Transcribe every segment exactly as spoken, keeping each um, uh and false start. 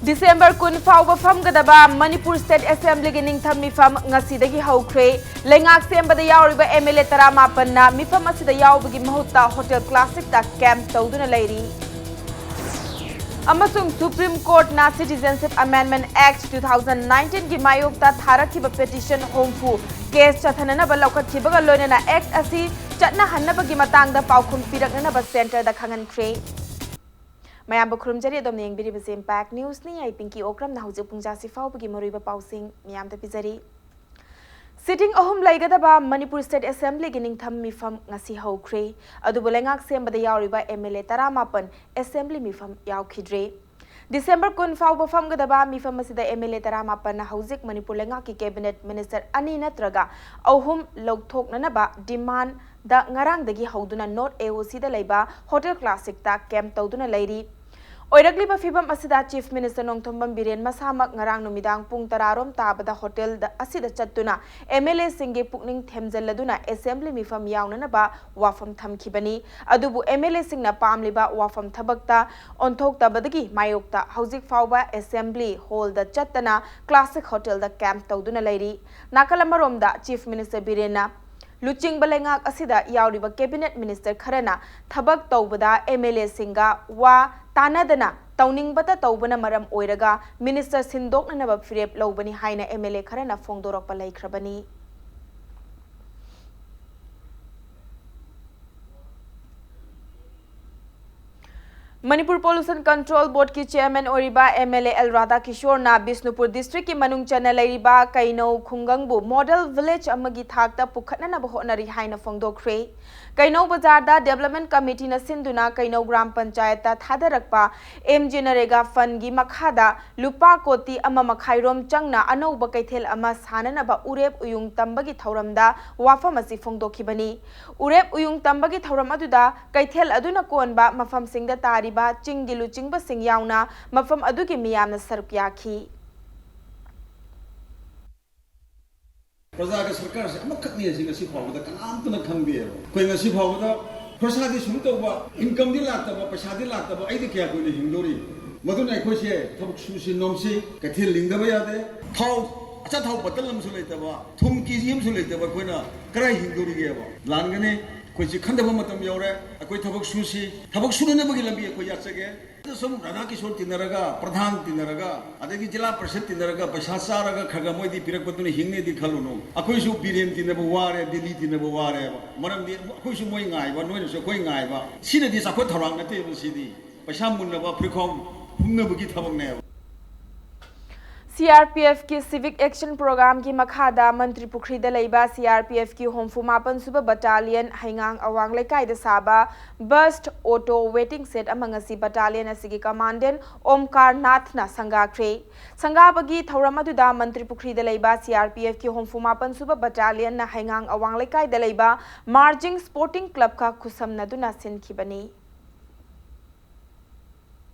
December ꯀꯨꯟ ꯐꯥꯎꯕ ꯐꯝꯒꯗꯕ Manipur state ꯑꯦꯁꯦꯝꯕ꯭ꯂꯤꯒꯤ ꯅꯤꯡꯊꯝ ꯃꯤꯐꯝ ꯉꯁꯤꯗꯒꯤ ꯍꯧꯈ꯭ꯔꯦ꯫ ꯂꯩꯉꯥꯛ ꯁꯦꯝꯕꯗ ꯌꯥꯎꯔꯤꯕ ꯑꯦꯝ ꯑꯦꯜ ꯑꯦ ꯇꯔꯥꯃꯥꯄꯟꯅ ꯃꯤꯐꯝ ꯑꯁꯤꯗ ꯌꯥꯎꯕꯒꯤ ꯃꯍꯨꯠꯇ ꯍꯣꯇꯦꯜ ꯀ꯭ꯂꯥꯁꯤꯛꯇ ꯀꯦꯝꯞ ꯇꯧꯗꯨꯅ ꯂꯩꯔꯤ꯫ ꯑꯃꯁꯨꯡ ꯁꯨꯄ꯭ꯔꯤꯝ ꯀꯣꯔꯠꯅ Citizenship Amendment Act two thousand nineteen ꯒꯤ ꯃꯥꯌꯣꯛꯇ ꯊꯥꯔꯛꯈꯤꯕ ꯄꯦꯇꯤꯁꯟ ꯍꯨꯝꯐꯨ ꯀꯦꯁ ꯆꯠꯊꯅꯅꯕ ꯂꯧꯈꯠꯈꯤꯕꯒ ꯂꯣꯏꯅꯅ ꯑꯦꯛ ꯑꯁꯤ ꯆꯠꯅꯍꯟꯅꯕꯒꯤ ꯃꯇꯥꯡꯗ ꯄꯥꯎꯈꯨꯝ ꯄꯤꯔꯛꯅꯅꯕ ꯁꯦꯟꯇꯔꯗ ꯈꯪꯍꯟꯈ꯭ꯔꯦ꯫ ꯃꯌꯥꯝꯕꯨ ꯈꯨꯔꯨꯝꯖꯔꯤ꯫ ꯑꯗꯣꯝꯅ ꯌꯦꯡꯕꯤꯔꯤꯕꯁꯤ ꯏꯝꯄꯦꯛ ꯅ꯭ꯌꯨꯁꯅꯤ꯫ ꯑꯩ ꯄꯤꯡꯀꯤ ꯑꯣꯀ꯭ꯔꯝꯅ ꯍꯧꯖꯤꯛ ꯄꯨꯡ ꯆꯥꯁꯤ ꯐꯥꯎꯕꯒꯤ ꯃꯔꯨꯑꯣꯏꯕ ꯄꯥꯎꯁꯤꯡ ꯃꯤꯌꯥꯝꯗ ꯄꯤꯖꯔꯤ꯫ ꯁꯤꯇꯤꯡ ꯑꯍꯨꯝ ꯂꯩꯒꯗꯕ ꯃꯅꯤꯄꯨꯔ ꯁ꯭ꯇꯦꯠ ꯑꯦꯁꯦꯝꯕ꯭ꯂꯤꯒꯤ ꯅꯤꯡꯊꯝ ꯃꯤꯐꯝ ꯉꯁꯤ ꯍꯧꯈ꯭ꯔꯦ꯫ ꯑꯗꯨꯕꯨ ꯂꯩꯉꯥꯛ ꯁꯦꯝꯕꯗ ꯌꯥꯎꯔꯤꯕ ꯑꯦꯝ ꯑꯦꯜ ꯑꯦ ꯇꯔꯥꯃꯥꯄꯟ ꯑꯦꯁꯦꯝꯕ꯭ꯂꯤ ꯃꯤꯐꯝ ꯌꯥꯎꯈꯤꯗ꯭ꯔꯦ꯫ ꯗꯤꯁꯦꯝꯕꯔ ꯀꯨꯟ ꯐꯥꯎꯕ ꯐꯝꯒꯗꯕ ꯃꯤꯐꯝ ꯑꯁꯤꯗ ꯑꯦꯝ ꯑꯦꯜ ꯑꯦ ꯇꯔꯥꯃꯥꯄꯟꯅ ꯍꯧꯖꯤꯛ ꯃꯅꯤꯄꯨꯔ ꯂꯩꯉꯥꯛꯀꯤ ꯀꯦꯕꯤꯅꯦꯠ ꯃꯤꯅꯤꯁꯇꯔ ꯑꯅꯤ ꯅꯠꯇ꯭ꯔꯒ ꯑꯍꯨꯝ ꯂꯧꯊꯣꯛꯅꯅꯕ ꯗꯤꯃꯥꯟꯗ ꯉꯔꯥꯡꯗꯒꯤ ꯍꯧꯗꯨꯅ ꯅꯣꯔꯠ ꯑꯦ ꯑꯣ ꯁꯤꯗ ꯂꯩꯕ ꯍꯣꯇꯦꯜ ꯀ꯭ꯂꯥꯁꯤꯛꯇ ꯀꯦꯝꯞ ꯇꯧꯗꯨꯅ ꯂꯩꯔꯤ꯫ ꯑꯣꯏꯔꯛꯂꯤꯕ ꯐꯤꯕꯝ ꯑꯁꯤꯗ ꯆꯤꯐ ꯃꯤꯅꯤꯁꯇꯔ ꯅꯣꯡꯊꯣꯝꯕꯝ ꯕꯤꯔꯦꯟ ꯃꯁꯥꯃꯛ ꯉꯔꯥꯡ ꯅꯨꯃꯤꯗꯥꯡ ꯄꯨꯡ ꯇꯔꯥꯔꯣꯝ ꯇꯥꯕꯗ ꯍꯣꯇꯦꯜꯗ ꯑꯁꯤꯗ ꯆꯠꯇꯨꯅ ꯑꯦꯝ ꯑꯦꯜ ꯑꯦꯁꯤꯡꯒꯤ ꯄꯨꯛꯅꯤꯡ ꯊꯦꯝꯖꯤꯜꯂꯗꯨꯅ ꯑꯦꯁꯦꯝꯕ꯭ꯂꯤ ꯃꯤꯐꯝ ꯌꯥꯎꯅꯅꯕ ꯋꯥꯐꯝ ꯊꯝꯈꯤꯕꯅꯤ꯫ ꯑꯗꯨꯕꯨ ꯑꯦꯝ ꯑꯦꯜ ꯑꯦꯁꯤꯡꯅ ꯄꯥꯝꯂꯤꯕ ꯋꯥꯐꯝ ꯊꯕꯛꯇ ꯑꯣꯟꯊꯣꯛꯇꯕꯗꯒꯤ ꯃꯥꯌꯣꯛꯇ ꯍꯧꯖꯤꯛ ꯐꯥꯎꯕ ꯑꯦꯁꯦꯝꯕ꯭ꯂꯤ ꯍꯣꯜꯗ ꯆꯠꯇꯅ ꯀ꯭ꯂꯥꯁꯤꯛ ꯍꯣꯇꯦꯜꯗ ꯀꯦꯝꯞ ꯇꯧꯗꯨꯅ ꯂꯩꯔꯤ꯫ ꯅꯥꯀꯜ ꯑꯃꯔꯣꯝꯗ ꯆꯤꯐ ꯃꯤꯅꯤꯁꯇꯔ ꯕꯤꯔꯦꯟꯅ ꯂꯨꯆꯤꯡꯕ ꯂꯩꯉꯥꯛ ꯑꯁꯤꯗ ꯌꯥꯎꯔꯤꯕ ꯀꯦꯕꯤꯅꯦꯠ ꯃꯤꯅꯤꯁꯇꯔ ꯈꯔꯅ ꯊꯕꯛ ꯇꯧꯕꯗ ꯑꯦꯝ ꯑꯦꯜ ꯑꯦꯁꯤꯡꯒ ꯋꯥ ꯇꯥꯅꯗꯅ ꯇꯧꯅꯤꯡꯕꯇ ꯇꯧꯕꯅ ꯃꯔꯝ ꯑꯣꯏꯔꯒ ꯃꯤꯅꯤꯁꯇꯔ ꯁꯤꯟꯗꯣꯛꯅꯅꯕ ꯐꯤꯔꯦꯞ ꯂꯧꯕꯅꯤ ꯍꯥꯏꯅ ꯑꯦꯝ ꯑꯦꯜ ꯑꯦ ꯈꯔꯅ ꯐꯣꯡꯗꯣꯔꯛꯄ ꯂꯩꯈ꯭ꯔꯕꯅꯤ꯫ ꯃꯅꯤꯄꯨꯔ ꯄꯣꯂꯨꯁꯟ ꯀꯟꯇ꯭ꯔꯣꯜ ꯕꯣꯔꯗꯀꯤ ꯆꯦꯌꯔꯃꯦꯟ ꯑꯣꯏꯔꯤꯕ ꯑꯦꯝ ꯑꯦꯜ ꯑꯦ ꯑꯦꯜ ꯔꯥꯙꯥꯀꯤꯁꯣꯔꯅ ꯕꯤꯁꯅꯨꯄꯨꯔ ꯗꯤꯁꯇ꯭ꯔꯤꯛꯀꯤ ꯃꯅꯨꯡ ꯆꯟꯅ ꯂꯩꯔꯤꯕ ꯀꯩꯅꯧ ꯈꯨꯡꯒꯪꯕꯨ ꯃꯣꯗꯦꯜ ꯚꯤꯂꯦꯖ ꯑꯃꯒꯤ ꯊꯥꯛꯇ ꯄꯨꯈꯠꯅꯅꯕ ꯍꯣꯠꯅꯔꯤ ꯍꯥꯏꯅ ꯐꯣꯡꯗꯣꯛꯈ꯭ꯔꯦ꯫ ꯀꯩꯅꯧ ꯕꯖꯥꯔꯗ ꯗꯦꯕꯂꯞꯃꯦꯟ ꯀꯃꯤꯇꯤꯅ ꯁꯤꯟꯗꯨꯅ ꯀꯩꯅꯧ ꯒ꯭ꯔꯥꯝ ꯄꯟꯆꯥꯌꯠꯇ ꯊꯥꯗꯔꯛꯄ ꯑꯦꯝ ꯖꯤ ꯅꯔꯦꯒꯥ ꯐꯟꯒꯤ ꯃꯈꯥꯗ ꯂꯨꯄꯥ ꯀꯣꯇꯤ ꯑꯃ ꯃꯈꯥꯏꯔꯣꯝ ꯆꯪꯅ ꯑꯅꯧꯕ ꯀꯩꯊꯦꯜ ꯑꯃ ꯁꯥꯅꯅꯕ ꯎꯔꯦꯞ ꯎꯌꯨꯡ ꯇꯝꯕꯒꯤ ꯊꯧꯔꯝꯗ ꯋꯥꯐꯝ ꯑꯁꯤ ꯐꯣꯡꯗꯣꯛꯈꯤꯕꯅꯤ꯫ ꯎꯔꯦꯞ ꯎꯌꯨꯡ ꯇꯝꯕꯒꯤ ꯊꯧꯔꯝ ꯑꯗꯨꯗ ꯀꯩꯊꯦꯜ ꯑꯗꯨꯅ ꯀꯣꯟꯕ ꯃꯐꯝꯁꯤꯡꯗ ꯇꯥꯔꯤꯕ ꯆꯤꯡꯒꯤ ꯂꯨꯆꯤꯡꯕꯁꯤꯡ ꯌꯥꯎꯅ ꯃꯐꯝ ꯑꯗꯨꯒꯤ ꯃꯤꯌꯥꯝꯅ ꯁꯔꯨꯛ ꯌꯥꯈꯤ꯫ ꯄ꯭ꯔꯖꯥꯒ ꯁꯔꯀꯥꯔꯁꯦ ꯑꯃꯈꯛꯅꯤ ꯍꯥꯏꯁꯤ ꯉꯁꯤ ꯐꯥꯎꯕꯗ ꯀꯅꯥꯝꯇꯅ ꯈꯪꯗꯦꯕ꯫ ꯑꯩꯈꯣꯏ ꯉꯁꯤ ꯐꯥꯎꯕꯗ ꯈꯣꯔꯁꯥꯗꯤ ꯁꯨꯝ ꯇꯧꯕ, ꯏꯟꯀꯝꯗꯤ ꯂꯥꯛꯇꯕ, ꯄꯩꯁꯥꯗꯤ ꯂꯥꯛꯇꯕ, ꯑꯩꯗꯤ ꯀꯌꯥ ꯀꯨꯏꯅ ꯍꯤꯡꯗꯧꯔꯤ? ꯃꯗꯨꯅ ꯑꯩꯈꯣꯏꯁꯦ ꯊꯕꯛ ꯁꯨꯁꯤ ꯅꯣꯝꯁꯤ, ꯀꯩꯊꯦꯜ ꯂꯤꯡꯗꯕ ꯌꯥꯗꯦ꯫ ꯊꯥꯎ, ꯑꯆꯥꯊꯥꯎ ꯕꯇꯜ ꯑꯃꯁꯨ ꯂꯩꯇꯕ, ꯊꯨꯝ ꯀꯦ ꯖꯤ ꯑꯃꯁꯨ ꯂꯩꯇꯕ ꯑꯩꯈꯣꯏꯅ ꯀꯗꯥꯏ ꯍꯤꯡꯗꯣꯔꯤꯒꯦꯕ? ꯂꯥꯟꯒꯅꯤ꯫ ꯑꯩꯈꯣꯏꯁꯤ ꯈꯟꯊꯕ ꯃꯇꯝ ꯌꯧꯔꯦ꯫ ꯑꯩꯈꯣꯏ ꯊꯕꯛ ꯁꯨꯁꯤ, ꯊꯕꯛ ꯁꯨꯅꯅꯕꯒꯤ ꯂꯝꯕꯤ ꯑꯩꯈꯣꯏ ꯌꯥꯠꯆꯒꯦ꯫ ꯁꯨꯝ ꯔꯥꯙꯥ ꯀꯤꯁꯣꯔ ꯇꯤꯟꯅꯔꯒ, ꯄ꯭ꯔꯙꯥꯟ ꯇꯤꯟꯅꯔꯒ, ꯑꯗꯒꯤ ꯖꯤꯂꯥ ꯄꯔꯤꯁꯠ ꯇꯤꯟꯅꯔꯒ ꯄꯩꯁꯥ ꯆꯥꯔꯒ ꯈꯔ ꯈꯔ ꯃꯣꯏꯗꯤ ꯄꯤꯔꯛꯄꯗꯨꯅ ꯍꯤꯡꯅꯤꯗꯤ ꯈꯜꯂꯨꯅꯨ꯫ ꯑꯩꯈꯣꯏꯁꯨ ꯕꯤꯔꯦꯟ ꯇꯤꯟꯅꯕ ꯋꯥꯔꯦ, ꯗꯤꯜꯂꯤ ꯇꯤꯟꯅꯕ ꯋꯥꯔꯦꯕ꯫ ꯃꯔꯝꯗꯤ ꯑꯩꯈꯣꯏꯁꯨ ꯃꯣꯏ ꯉꯥꯏꯕ, ꯅꯣꯏꯅꯁꯨ ꯑꯩꯈꯣꯏ ꯉꯥꯏꯕ꯫ ꯁꯤꯅꯗꯤ ꯆꯥꯎꯈꯠ ꯊꯧꯔꯥꯡ ꯅꯠꯇꯦꯕ꯫ ꯁꯤꯗꯤ ꯄꯩꯁꯥ ꯃꯨꯟꯅꯕ ꯐꯨꯔꯤꯠꯈꯥꯎ ꯍꯨꯝꯅꯕꯒꯤ ꯊꯕꯛꯅꯦꯕ꯫ ꯁꯤ ꯑꯥꯔ ꯄꯤ ꯑꯦꯐꯀꯤ Civic Action Programꯒꯤ ꯃꯈꯥꯗ ꯃꯟꯇ꯭ꯔꯤ ꯄꯨꯈ꯭ꯔꯤꯗ ꯂꯩꯕ ꯁꯤ ꯑꯥꯔ ꯄꯤ ꯑꯦꯐꯀꯤ ꯍꯨꯝꯐꯨ ꯃꯥꯄꯟ ꯁꯨꯕ battalion ꯍꯩꯉꯥꯡ ꯑꯋꯥꯡ ꯂꯩꯀꯥꯏꯗ ꯁꯥꯕ bus, auto, waiting shed ꯑꯃ ꯉꯁꯤ battalion ꯑꯁꯤꯒꯤ commandant ꯑꯣꯝꯀꯥꯔ ꯅꯥꯊꯅ ꯁꯪꯒꯥꯈ꯭ꯔꯦ꯫ ꯁꯪꯒꯥꯕꯒꯤ ꯊꯧꯔꯝ ꯑꯗꯨꯗ ꯃꯟꯇ꯭ꯔꯤ ꯄꯨꯈ꯭ꯔꯤꯗ ꯂꯩꯕ ꯁꯤ ꯑꯥꯔ ꯄꯤ ꯑꯦꯐꯀꯤ ꯍꯨꯝꯐꯨ ꯃꯥꯄꯟ ꯁꯨꯕ battalionꯅ ꯍꯩꯉꯥꯡ ꯑꯋꯥꯡ ꯂꯩꯀꯥꯏꯗ ꯂꯩꯕ Marging Sporting Clubꯀ ꯈꯨꯠꯁꯝꯅꯗꯨꯅ ꯁꯤꯟꯈꯤꯕꯅꯤ꯫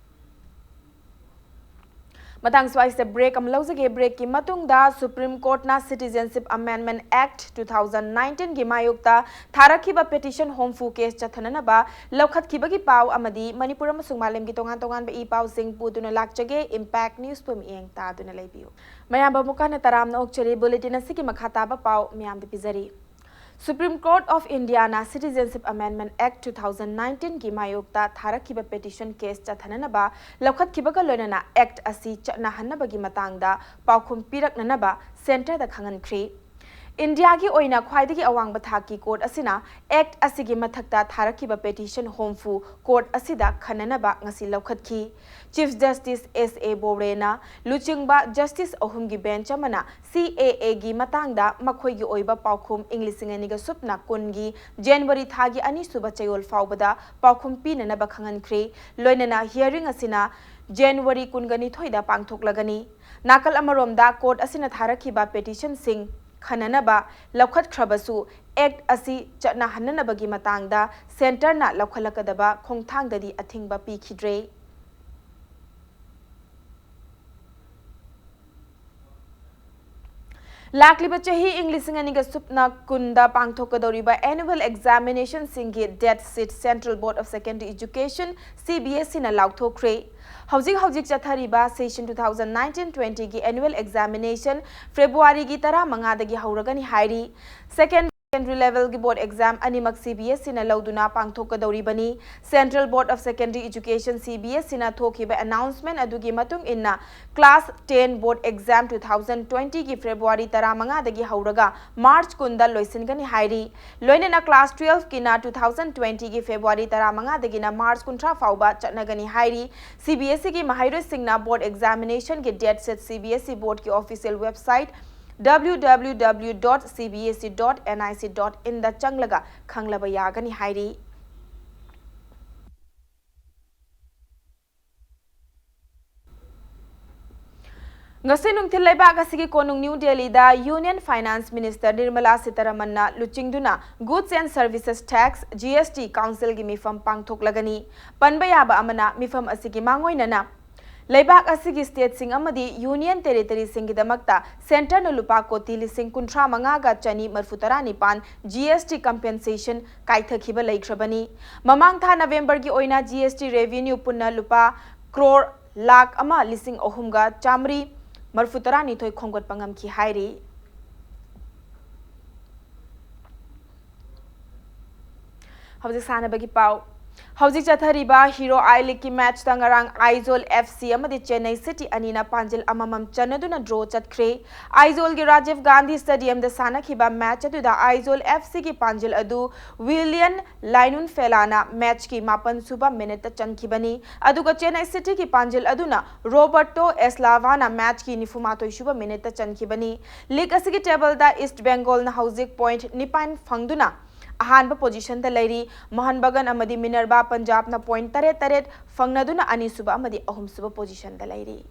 ꯃꯇꯥꯡ ꯁ꯭ꯋꯥꯏꯁꯤꯗ break ꯑꯃ ꯂꯧꯖꯒꯦ꯫ Breakꯀꯤ ꯃꯇꯨꯡꯗ Supreme Courtꯅ Citizenship Amendment Act two thousand nineteenꯒꯤ ꯃꯥꯌꯣꯛꯇ ꯊꯥꯔꯛꯈꯤꯕ petition ꯍꯨꯝꯐꯨ case ꯆꯠꯊꯅꯅꯕ ꯂꯧꯈꯠꯈꯤꯕꯒꯤ ꯄꯥꯎ ꯑꯃꯗꯤ ꯃꯅꯤꯄꯨꯔ ꯑꯃꯁꯨꯡ ꯃꯥꯂꯦꯝꯒꯤ ꯇꯣꯉꯥꯟ ꯇꯣꯉꯥꯟꯕ ꯏ ꯄꯥꯎꯁꯤꯡ ꯄꯨꯗꯨꯅ ꯂꯥꯛꯆꯒꯦ꯫ Impact Newsꯄꯨ ꯃꯤꯠꯌꯦꯡ ꯇꯥꯗꯨꯅ ꯂꯩꯕꯤꯌꯨ꯫ ꯃꯌꯥꯝꯕꯨ ꯑꯃꯨꯛꯀ ꯍꯟꯅ ꯇꯔꯥꯝꯅ ꯑꯣꯛꯆꯔꯤ꯫ Bulletin ꯑꯁꯤꯒꯤ ꯃꯈꯥ ꯇꯥꯕ ꯄꯥꯎ ꯃꯌꯥꯝꯗ ꯄꯤꯖꯔꯤ꯫ Supreme Court of Indiaꯅ Citizenship Amendment Act two thousand nineteenꯒꯤ ꯃꯥꯌꯣꯛꯇ ꯊꯥꯔꯛꯈꯤꯕ petition case ꯆꯠꯊꯅꯅꯕ ꯂꯧꯈꯠꯈꯤꯕꯒ ꯂꯣꯏꯅꯅ Act ꯑꯁꯤ ꯆꯠꯅꯍꯟꯅꯕꯒꯤ ꯃꯇꯥꯡꯗ ꯄꯥꯎꯈꯨꯝ ꯄꯤꯔꯛꯅꯅꯕ centreꯗ ꯈꯪꯍꯟꯈ꯭ꯔꯤ꯫ ꯏꯟꯗꯤꯌꯥꯒꯤ ꯑꯣꯏꯅ ꯈ꯭ꯋꯥꯏꯗꯒꯤ ꯑꯋꯥꯡꯕ ꯊꯥꯛꯀꯤ court ꯑꯁꯤꯅ Act ꯑꯁꯤꯒꯤ ꯃꯊꯛꯇ ꯊꯥꯔꯛꯈꯤꯕ petition ꯍꯨꯝꯐꯨ court ꯑꯁꯤꯗ ꯈꯟꯅꯅꯕ ꯉꯁꯤ ꯂꯧꯈꯠꯈꯤ꯫ Chief Justice S A Boweꯅ ꯂꯨꯆꯤꯡꯕ justice ꯑꯍꯨꯝꯒꯤ bench ꯑꯃꯅ CAAꯒꯤ ꯃꯇꯥꯡꯗ ꯃꯈꯣꯏꯒꯤ ꯑꯣꯏꯕ ꯄꯥꯎꯈꯨꯝ ꯏꯪ ꯂꯤꯁꯤꯡ ꯑꯅꯤꯒ ꯁꯨꯞꯅ ꯀꯨꯟꯒꯤ January ꯊꯥꯒꯤ ꯑꯅꯤꯁꯨꯕ ꯆꯌꯣꯜ ꯐꯥꯎꯕꯗ ꯄꯥꯎꯈꯨꯝ ꯄꯤꯅꯅꯕ ꯈꯪꯍꯟꯈ꯭ꯔꯦ꯫ ꯂꯣꯏꯅꯅ hearing ꯑꯁꯤꯅ January ꯀꯨꯟꯒ ꯅꯤꯊꯣꯏꯗ ꯄꯥꯡꯊꯣꯛꯂꯒꯅꯤ꯫ ꯅꯥꯀꯜ ꯑꯃꯔꯣꯝꯗ court ꯑꯁꯤꯅ ꯊꯥꯔꯛꯈꯤꯕ petitionꯁꯤꯡ ꯈꯟꯅꯅꯕ ꯂꯧꯈꯠꯈ꯭ꯔꯕꯁꯨ Act ꯑꯁꯤ ꯆꯠꯅꯍꯟꯅꯅꯕꯒꯤ ꯃꯇꯥꯡꯗ centreꯅ ꯂꯧꯈꯠꯂꯛꯀꯗꯕ ꯈꯣꯡꯊꯥꯡꯗꯗꯤ ꯑꯊꯤꯡꯕ ꯄꯤꯈꯤꯗ꯭ꯔꯦ꯫ ꯂꯥꯛꯂꯤꯕ ꯆꯍꯤ ꯏꯪ ꯂꯤꯁꯤꯡ ꯑꯅꯤꯒ ꯁꯨꯞꯅ ꯀꯨꯟꯗ ꯄꯥꯡꯊꯣꯛꯀꯗꯧꯔꯤꯕ annual examinationꯁꯤꯡꯒꯤ date sheet Central Board of Secondary Education, CBSEꯅ ꯂꯥꯎꯊꯣꯛꯈ꯭ꯔꯦ꯫ ꯍꯧꯖꯤꯛ ꯍꯧꯖꯤꯛ ꯆꯠꯊꯔꯤꯕ session two thousand nineteen twenty ꯒꯤ annual examination February ꯒꯤ ꯇꯔꯥꯃꯉꯥꯗꯒꯤ ꯍꯧꯔꯒꯅꯤ ꯍꯥꯏꯔꯤ꯫ Second secondary level ꯒꯤ board exam ꯑꯅꯤꯃꯛ CBSE ꯅ ꯂꯧꯗꯨꯅ ꯄꯥꯡꯊꯣꯛꯀꯗꯧꯔꯤꯕꯅꯤ꯫ Central Board of Secondary Education, CBSE ꯅ ꯊꯣꯛꯈꯤꯕ announcement ꯑꯗꯨꯒꯤ ꯃꯇꯨꯡ ꯏꯟꯅ, class ten board exam two thousand twenty ꯒꯤ February ꯇꯔꯥꯃꯉꯥꯗꯒꯤ ꯍꯧꯔꯒ March ꯀꯨꯟꯗ ꯂꯣꯏꯁꯤꯟꯒꯅꯤ ꯍꯥꯏꯔꯤ꯫ ꯂꯣꯏꯅꯅ class twelve ꯀꯤꯅ two thousand twenty ꯒꯤ February ꯇꯔꯥꯃꯉꯥꯗꯒꯤꯅ March ꯀꯨꯟꯊ꯭ꯔꯥ ꯐꯥꯎꯕ ꯆꯠꯅꯒꯅꯤ ꯍꯥꯏꯔꯤ꯫ CBSE ꯒꯤ ꯃꯍꯩꯔꯣꯏꯁꯤꯡꯅ board examination ꯒꯤ date sheet CBSE board ꯀꯤ official website W W W dot C B S E dot N I C dot in ꯗ ꯆꯪꯂꯒ ꯈꯪꯂꯕ ꯌꯥꯒꯅꯤ ꯍꯥꯏꯔꯤ꯫ ꯉꯁꯤ ꯅꯨꯡꯊꯤꯜ ꯂꯩꯕꯥꯛ ꯑꯁꯤꯒꯤ ꯀꯣꯅꯨꯡ ꯅ꯭ꯌꯨ ꯗꯦꯜꯂꯤꯗ Union Finance Minister ꯅꯤꯔꯃꯂꯥ ꯁꯤꯇꯥꯔꯥꯃꯟꯅ ꯂꯨꯆꯤꯡꯗꯨꯅ Goods and Services Tax, G S T, Council ꯒꯤ ꯃꯤꯐꯝ ꯄꯥꯡꯊꯣꯛꯂꯒꯅꯤ꯫ ꯄꯟꯕ ꯌꯥꯕ ꯑꯃꯅ, ꯃꯤꯐꯝ ꯑꯁꯤꯒꯤ ꯃꯥꯡꯑꯣꯏꯅꯅ ꯂꯩꯕꯥꯛ ꯑꯁꯤꯒꯤ state ꯁꯤꯡ ꯑꯃꯗꯤ Union Territory ꯁꯤꯡꯒꯤꯗꯃꯛꯇ Centre ꯅ ꯂꯨꯄꯥ ꯀꯣꯇꯤ ꯂꯤꯁꯤꯡ ꯀꯨꯟꯊ꯭ꯔꯥ ꯃꯉꯥꯒ ꯆꯅꯤ ꯃꯔꯐꯨ ꯇꯔꯥ ꯅꯤꯄꯥꯟ G S T compensation ꯀꯥꯏꯊꯈꯤꯕ ꯂꯩꯈ꯭ꯔꯕꯅꯤ꯫ ꯃꯃꯥꯡ ꯊꯥ November ꯒꯤ ꯑꯣꯏꯅ G S T revenue ꯄꯨꯟꯅ ꯂꯨꯄꯥ ꯀ꯭ꯔꯣꯔ ꯂꯥꯈ ꯑꯃ ꯂꯤꯁꯤꯡ ꯑꯍꯨꯝꯒ ꯆꯥꯃꯔꯤ ꯃꯔꯐꯨ ꯇꯔꯥꯅꯤꯊꯣꯏ ꯈꯣꯝꯒꯠꯄ ꯉꯝꯈꯤ ꯍꯥꯏꯔꯤ꯫ ꯍꯧꯖꯤꯛ ꯁꯥꯟꯅꯕꯒꯤ ꯄꯥꯎ꯫ ꯍꯧꯖꯤꯛ ꯆꯠꯊꯔꯤꯕ Hero I League ꯀꯤ match ꯇ ꯉꯔꯥꯡ Aizawl F C ꯑꯃꯗꯤ Chennai City ꯑꯅꯤꯅ ꯄꯥꯟꯖꯤꯜ ꯑꯃꯃꯝ ꯆꯟꯅꯗꯨꯅ draw ꯆꯠꯈ꯭ꯔꯦ꯫ Aizawl ꯒꯤ Rajiv Gandhi Stadium ꯗ ꯁꯥꯟꯅꯈꯤꯕ match ꯑꯗꯨꯗ Aizawl F C ꯒꯤ ꯄꯥꯟꯖꯤꯜ ꯑꯗꯨ Willian Lainunfela ꯅ match ꯀꯤ ꯃꯥꯄꯟ ꯁꯨꯕ minute ꯇ ꯆꯟꯈꯤꯕꯅꯤ꯫ ꯑꯗꯨꯒ Chennai City ꯒꯤ ꯄꯥꯟꯖꯤꯜ ꯑꯗꯨꯅ Roberto Eslava ꯅ match ꯀꯤ ꯅꯤꯐꯨ ꯃꯥꯊꯣꯏ ꯁꯨꯕ minute ꯇ ꯆꯟꯈꯤꯕꯅꯤ꯫ League ꯑꯁꯤꯒꯤ table ꯗ East Bengal ꯅ ꯍꯧꯖꯤꯛ point ꯅꯤꯄꯥꯟ ꯐꯪꯗꯨꯅ ꯑꯍꯥꯟꯕ position ꯗ ꯂꯩꯔꯤ꯫ Mohun Bagan ꯑꯃꯗꯤ Minerva Punjab ꯅ point ꯇꯔꯦꯠ ꯇꯔꯦꯠ ꯐꯪꯅꯗꯨꯅ ꯑꯅꯤꯁꯨꯕ ꯑꯃꯗꯤ ꯑꯍꯨꯝꯁꯨꯕ position ꯗ ꯂꯩꯔꯤ꯫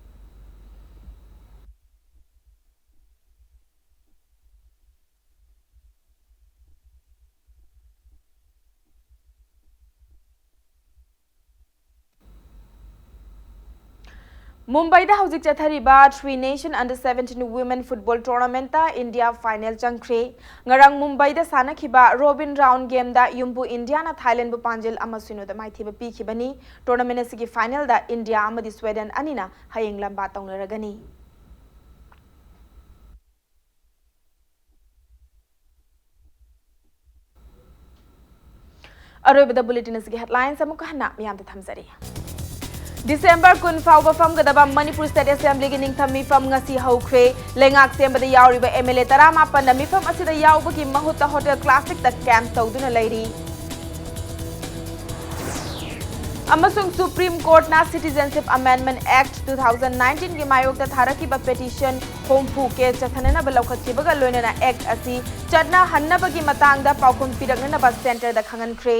ꯃꯨꯝꯕꯥꯏꯗ ꯍꯧꯖꯤꯛ ꯆꯠꯊꯔꯤꯕ Tri Nation Under Seventeen Women Football Tournamentꯇ ꯏꯟꯗꯤꯌꯥ ꯐꯥꯏꯅꯦꯜ ꯆꯪꯈ꯭ꯔꯦ꯫ ꯉꯔꯥꯡ ꯃꯨꯝꯕꯥꯏꯗ ꯁꯥꯟꯅꯈꯤꯕ ꯔꯣꯕꯤꯟ ꯔꯥꯎꯟ ꯒꯦꯝꯗ ꯌꯨꯝꯕꯨ ꯏꯟꯗꯤꯌꯥꯅ ꯊꯥꯏꯂꯦꯟꯕꯨ ꯄꯥꯟꯖꯤꯜ ꯑꯃ ꯁꯤꯅꯣꯗ ꯃꯥꯏꯊꯤꯕ ꯄꯤꯈꯤꯕꯅꯤ꯫ ꯇꯣꯔꯅꯥꯃꯦꯟ ꯑꯁꯤꯒꯤ ꯐꯥꯏꯅꯦꯜꯗ ꯏꯟꯗꯤꯌꯥ ꯑꯃꯗꯤ ꯁ꯭ꯋꯦꯗꯦꯟ ꯑꯅꯤꯅ ꯍꯌꯦꯡ ꯂꯝꯕꯥ ꯇꯧꯅꯔꯒꯅꯤ꯫ ꯑꯔꯣꯏꯕꯗ ꯕꯨꯂꯦꯇꯤꯟ ꯑꯁꯤꯒꯤ ꯍꯦꯗꯂꯥꯏꯟꯁ ꯑꯃꯨꯛꯀ ꯍꯟꯅ ꯃꯤꯌꯥꯝꯗ ꯊꯝꯖꯔꯤ꯫ ꯗꯤꯁꯦꯝꯕꯔ ꯀꯨꯟ ꯐꯥꯎꯕ ꯐꯝꯒꯗꯕ ꯃꯅꯤꯄꯨꯔ ꯁ꯭ꯇꯦꯠ ꯑꯦꯁꯦꯝꯕ꯭ꯂꯤꯒꯤ ꯅꯤꯡꯊꯝ ꯃꯤꯐꯝ ꯉꯁꯤ ꯍꯧꯈ꯭ꯔꯦ꯫ ꯂꯩꯉꯥꯛ ꯁꯦꯝꯕꯗ ꯌꯥꯎꯔꯤꯕ ꯑꯦꯝ ꯑꯦꯜ ꯑꯦ ꯇꯔꯥꯃꯥꯄꯟꯅ ꯃꯤꯐꯝ ꯑꯁꯤꯗ ꯌꯥꯎꯕꯒꯤ ꯃꯍꯨꯠꯇ ꯍꯣꯇꯦꯜ ꯀ꯭ꯂꯥꯁꯤꯛꯇ ꯀꯦꯝꯞ ꯇꯧꯗꯨꯅ ꯂꯩꯔꯤ꯫ ꯑꯃꯁꯨꯡ ꯁꯨꯄ꯭ꯔꯤꯝ ꯀꯣꯔꯠꯅ Citizenship Amendment Act two thousand nineteenꯒꯤ ꯃꯥꯌꯣꯛꯇ ꯊꯥꯔꯛꯈꯤꯕ ꯄꯦꯇꯤꯁꯟ ꯍꯨꯝꯐꯨ ꯀꯦꯁ ꯆꯠꯊꯅꯅꯕ ꯂꯧꯈꯠꯈꯤꯕꯒ ꯂꯣꯏꯅꯅ ꯑꯦꯛ ꯑꯁꯤ ꯆꯠꯅꯍꯟꯅꯕꯒꯤ ꯃꯇꯥꯡꯗ ꯄꯥꯎꯈꯨꯝ ꯄꯤꯔꯛꯅꯅꯕ ꯁꯦꯟꯇꯔꯗ ꯈꯪꯍꯟꯈ꯭ꯔꯦ꯫